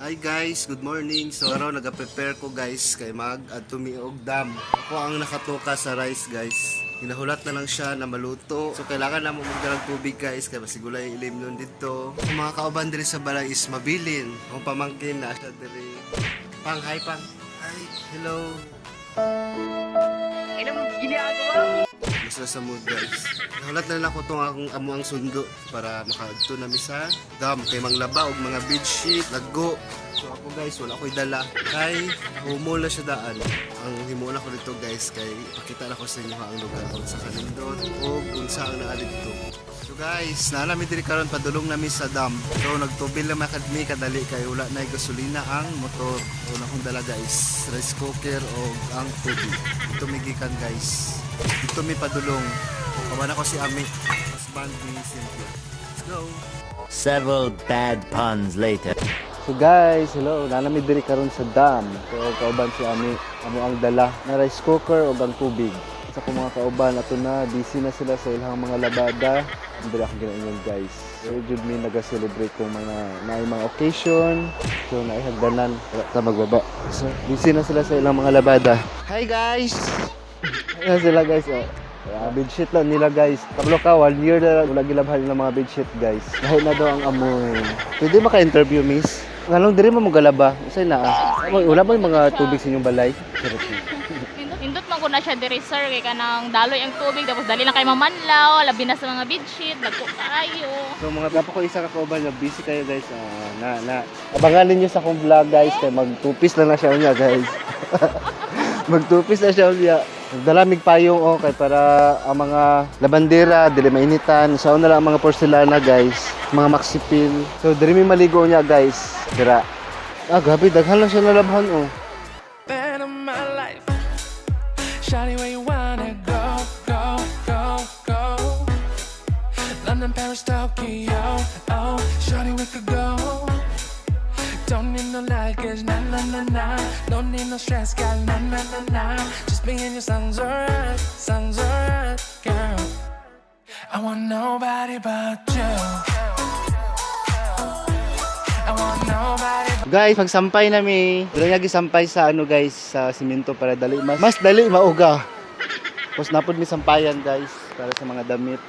Hi guys, good morning. So araw naga-prepare ko, guys, kay mag adto mi og dam. Ako ang nakatuka sa rice, guys. Ginahulat na lang siya na maluto. So kailangan na mo magdalag tubig, guys, kay basig walay ilim nun dito. Ang mga kauban diri sa balay is mabilin. Akong pamangkin na siya diri. Pang, hi pang. Hi, hello. Basta sa mood, guys. Nahulat na lang ako itong akong amo ang sundo para makaadto na mi sa dam kay manglaba og mga bedsheet, lago. So ako, guys, wala ko'y dala. Kay humol na siya daan. Ang himuon ako dito, guys, kay ipakita na ko sa inyo ang lugar kung sa kanindot o unsa ang naa dito. So guys, naa mi diri karon, padulong nami sa dam. So nagtubil lang mi kadali kay wala na gasolina ang motor. Una kong dala, guys, rice cooker o ang tubig. Dito mi gikan, guys. Dito mi padulong. Kaban ako si Ami, husband ni Cynthia. Let's go. Several bad puns later. So guys, hello. Naa mi diri karon sa dam. So kauban si Ami. Amo ang dala na rice cooker ug ang tubig. Sa akong mga kauban ato na busy na sila sa ilang mga labada. Diri akong ginaingon, guys. So jud mi naga-celebrate kung mga naay mga occasion. So naay hagdanan, wala ta magbaba. So busy na sila sa ilang mga labada. Hi guys. Ayan sila, guys, oh. Kaya bedsheet lang nila, guys. Kabalo ka, one year na wala gilabhan nila mga bedsheet, guys. Dahil na daw ang amoy. Pwede maka-interview, miss? Nganong diri mo mogalaba? Usay na ah. Wala ba yung mga tubig sa inyong balay? Charot. Nindot, nindot man ko na siya diri, sir, kay kanang daloy ang tubig tapos dali lang kay mamanlaw, labi na sa mga bedsheet, dagko kaayo. So mga dapat ko isa ka kauban na busy kayo, guys. Ah, na na. Abangan ninyo sa akong vlog, guys, kay magtupis na na siya unya, guys. Magtupis na siya unya. Nagdala mig payong oh kay para ang mga labandera dili mainitan. Sa na lang ang mga porselana, guys, mga maxipil. So diri mi maligo niya, guys. Dira. Ah, grabe daghan lang siya nalabhan oh. Man of my life. Shawty, where you wanna go, go, go, go? London, Paris, Tokyo. Oh, shawty, we could go. Don't need no luggage, nah, nah, nah, nah. Don't need no stress, girl, nah, nah, nah, nah. Just me and your sounds alright, sounds alright, girl. I want nobody but you. I want nobody. Guys, pagsampay nami, dili nga gisampay sa ano, guys, sa simento para dali mas dali mauga. Tapos napod mi sampayan, guys, para sa mga damit.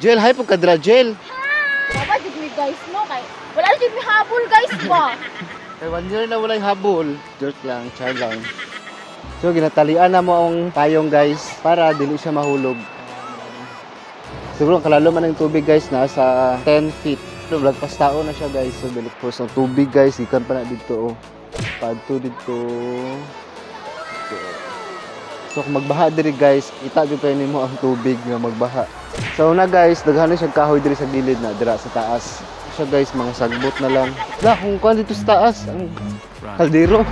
Jel, hi po kadra, Jel. Baba jud mi, guys, no, kay wala jud mi habol, guys ba. Kay one year na walay habol. Joke lang, char lang. So ginatalian na mo ang payong, guys, para dili siya mahulog. Siguro ang kalalo man ng tubig, guys, nasa 10 feet. So lagpas tao na siya, guys. So dili po sa tubig, guys, gikan pa na dito oh. Padto dito. Dito. So kung magbaha diri, guys, kita jud kayo nimo ang tubig nga magbaha. So na guys, daghan na siya kahoy diri sa gilid na dira sa taas. Siya guys, mga sagbot na lang. La, kung kuan dito sa taas, ang kaldero.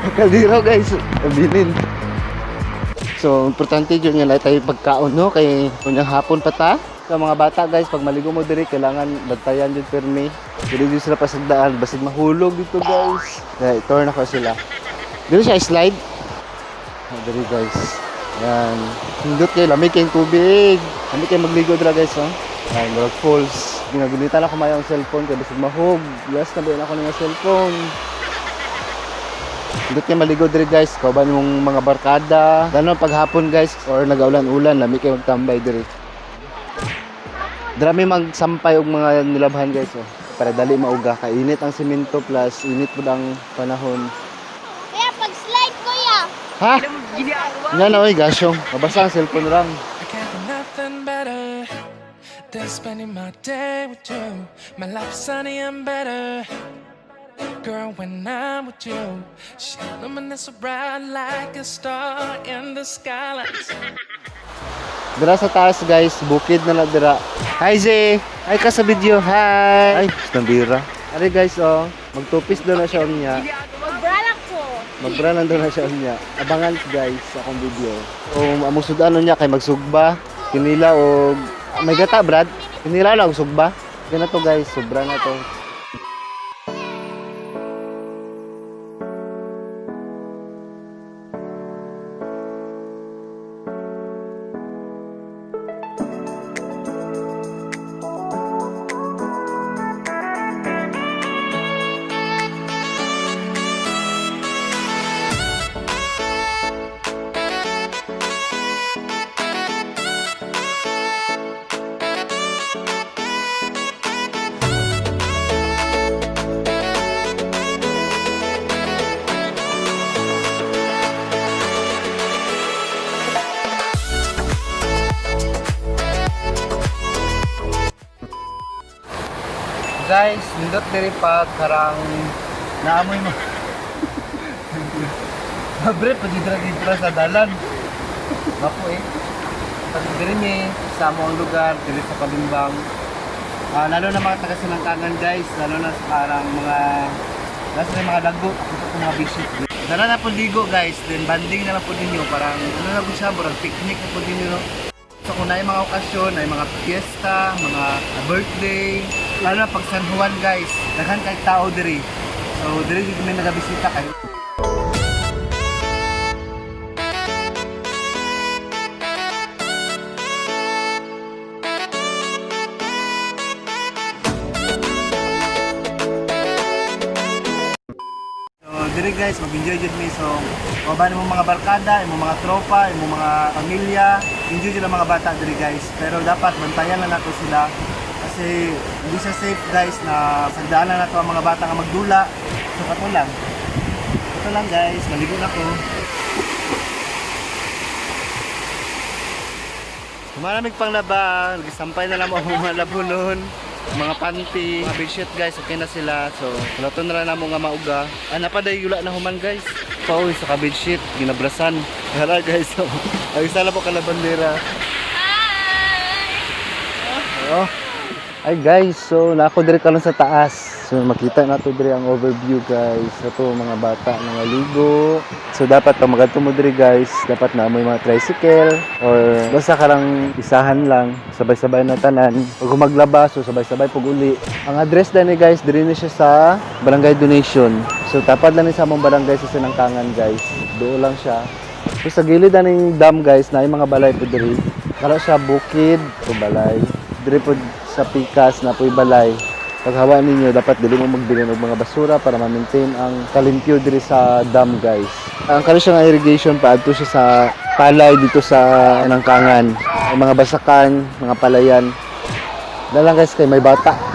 Ang kaldero, guys, abilin. So, importante jud nga naa tayo pagkaon no kay unyang hapon pa ta. Sa mga bata, guys, pag maligo mo diri kailangan bantayan jud pirmi. Dili jud sila pasagdaan basig mahulog dito, guys. Kaya tour na ko sila. Dili siya slide. Ah, diri, guys. Yan. Hindot kay lamig kay tubig. Lamig kay magligo dira, guys, oh. Ay, murag falls. Ginagunitan ako mayo ang cellphone kay basig mahog. Yes, na ako ng cellphone. Hindot kay maligo diri, guys. Kauban mong mga barkada. Lalo paghapon, guys, or nagaulan-ulan, lami kay magtambay diri. Drami magsampay og mga nilabhan, guys, oh. Para dali mauga kay init ang simento plus init pud ang panahon. Kaya pag slide, kuya. Ha? Nga na oy, gasyong. Mabasa ang cellphone lang. I can't think nothing better than spending my day with you. My life's sunny and better. Girl, when I'm with you, she illuminates so bright like a star in the skylines. Dira sa taas, guys, bukid na na dira. Hi Zay! Hi ka sa video. Hi! Ay, nambira. Ari guys, oh, magtupis daw na siya unya. Magbra lang ko. Magbra lang daw na siya unya. Abangan, guys, sa akong video. So, among sudan niya kay magsugba, kinila og may gata, Brad. Kinila lang og sugba. Ganito to, guys, sobra na to. Guys, nindot diri pa karang naamoy mo. Mabre pag dira sa dalan. Bako eh. Pag diri mi sa among lugar, diri sa Palimbang. Ah, lalo na mga taga Sinangkangan guys, lalo na sa parang mga nasa may mga lago, ako po mga bedsheet. Dala na po ligo guys, then banding na lang po ninyo, parang ano na po siya, parang picnic na po ninyo. So kung naay mga okasyon, naay mga fiesta, mga birthday, lalo na pag San Juan guys, daghan kay tao diri. So diri gid kami nagabisita kay. So diri guys, mag-enjoy jud mi. So mabani mo mga barkada, imong mga tropa, imong mga pamilya, enjoy jud ang mga bata diri guys. Pero dapat bantayan lang nato sila kasi hindi siya safe guys na sagdaan lang nato ang mga bata nga magdula. So kato lang. Kato lang guys, maligo na ko. Maraming pang laba, sampay na lang ang mga labunon, mga panty, mga bedsheet guys, okay na sila. So, wala na lang namo nga mauga. Ah, napaday yula na human guys. Pauwi sa ka-bedsheet, ginabrasan. Hala guys, so, ay isa na po kalabandera. Hi! Oh. Ay guys, so nako diri karon sa taas. So makita nato diri ang overview guys. Ito mga bata nga maligo. So dapat pag magadto mo diri guys, dapat na mo mga tricycle or basta karang isahan lang, sabay-sabay na tanan. Pag maglaba, so sabay-sabay pag uli. Ang address dani guys, diri ni siya sa Barangay Donation. So tapad lang ni sa among barangay sa Sinangkangan guys. Doon lang siya. So sa gilid aning dam guys, na mga balay po diri. Karo siya bukid, to balay. Diri po sa pikas na po'y balay. Paghawa ninyo, dapat dili mo magbilin og mga basura para ma-maintain ang kalimpyo diri sa dam guys. Ang karo siya nga irrigation paadto siya sa palay dito sa Nangkangan. Ang mga basakan, mga palayan. Dalang guys kay may bata.